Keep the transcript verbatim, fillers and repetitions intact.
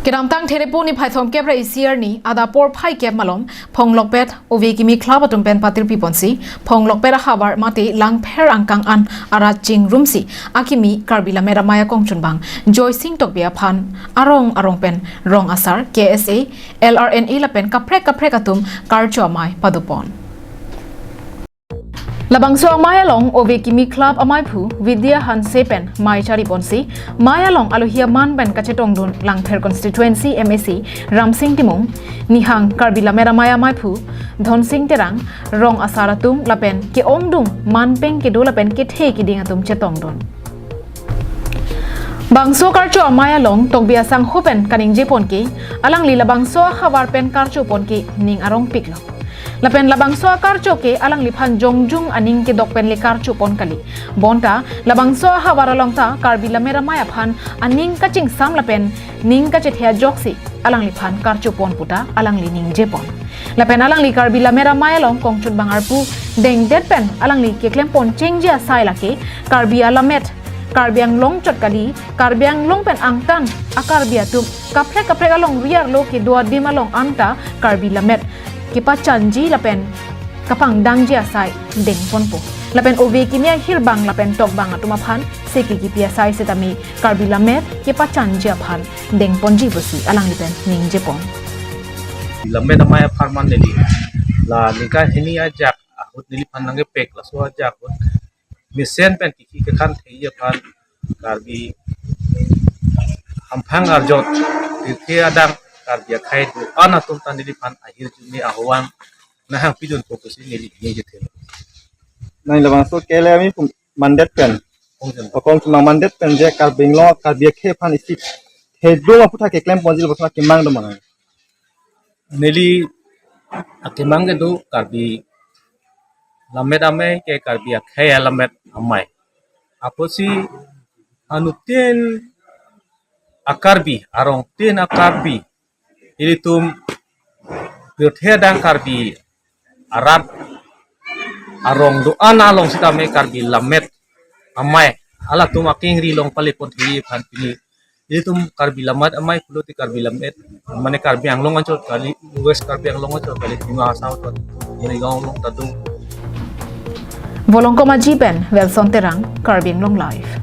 Kedamtang Therepo niphai thomkep ra isi arni adap porphai kep malom Phonglokpet Ove Kimi Club atum pen patirpi ponsi Phonglokpet ahavar mate Langpher angkang an arat chingrumsi akimi Karbi Lammet Amei akongchunbang Joysing Tokbi aphan arong arong pen rong asar, K S A, L R N A lapen kaprek kaprek atum karcho amei padopon. Labangso amei along Ove Kimi Club ameiphu Vidya Hanse pen mei chari ponsi mei along alohi aman pen kachetongdun Langpher constituency M A C Ramsing Timung, nihang Karbi Lammet Amei ameiphu Dhonsing Terang, rong asar atum lapen ke-ongdung manpeng kedo lapen kethe kiding atum chetongdun. Bangso karcho amei along Tokbi asangho pen kaningje ponke, alangli labangso ahavar pen karcho ponke ning arongpiklo. Lapen labangso akarcho ke alangliphan jongjung aning kedok pen le karcho pon kali. Bonta labangso ahavar along ta Karbi Lammet Amei aphan aning kachingsam lapen ning kachethe ajoksi alangliphan karcho pon puta alangli ningje pon. Lapen alangli Karbi Lammet Amei along kongchunbang arpu dengdet pen alangli keklem pon chengji asai lake Karbi alammet, Karbi Anglong chot kali, Karbi Anglong pen angtan a-Karbi atum kaprek kaprek alongri arlo kedo adim along anta Karbi lammet kepachanji lapen kapangdangji asai dengponpo. Lapen Ove Kimi ahirbang lapen tokbang atum aphan seki kipi asai setame Karbi lammet kepachanji aphan dengponji pusi alangli pen ningje pon. Lammet Amei apharman neli la ningkan hini ajak ahut neliphan nangkepek, laso ajak ahut mesen pen kiki kekan thei aphan Karbi hamphang arjot, tirthe adang Karbi akhei do-an atum ta neliphan ahirjume ahowang nahang pidunpo pusi neli ningje thelo. Nang labangso K L A ameiphu mandet pen, Kongchun. Okongchunbang mandet pen je Karbi Anglong Karbi akhei aphan isi thedung aphuthak keklem ponji lapuson akemang do ma? Neli akemang kedo Karbi Lammet Amei ke Karbi akhei alammet amei. Apotsi anuttin a-Karbi, arongtin a-Karbi, ilitum pirthe adang Karbi arat arong do-an along sitame Karbi Lammet Amei halatum akengri along pale pon thei aphan pini ilitum Karbi Lammet Amei pulote Karbi Lammet, mane Karbi Anglong anchot kali, West Karbi Anglong anchot kali, Dima Hasao ta, Morigaon along ta do. Volongkom Aji pen Wilson Terang, Karbi Anglong Live.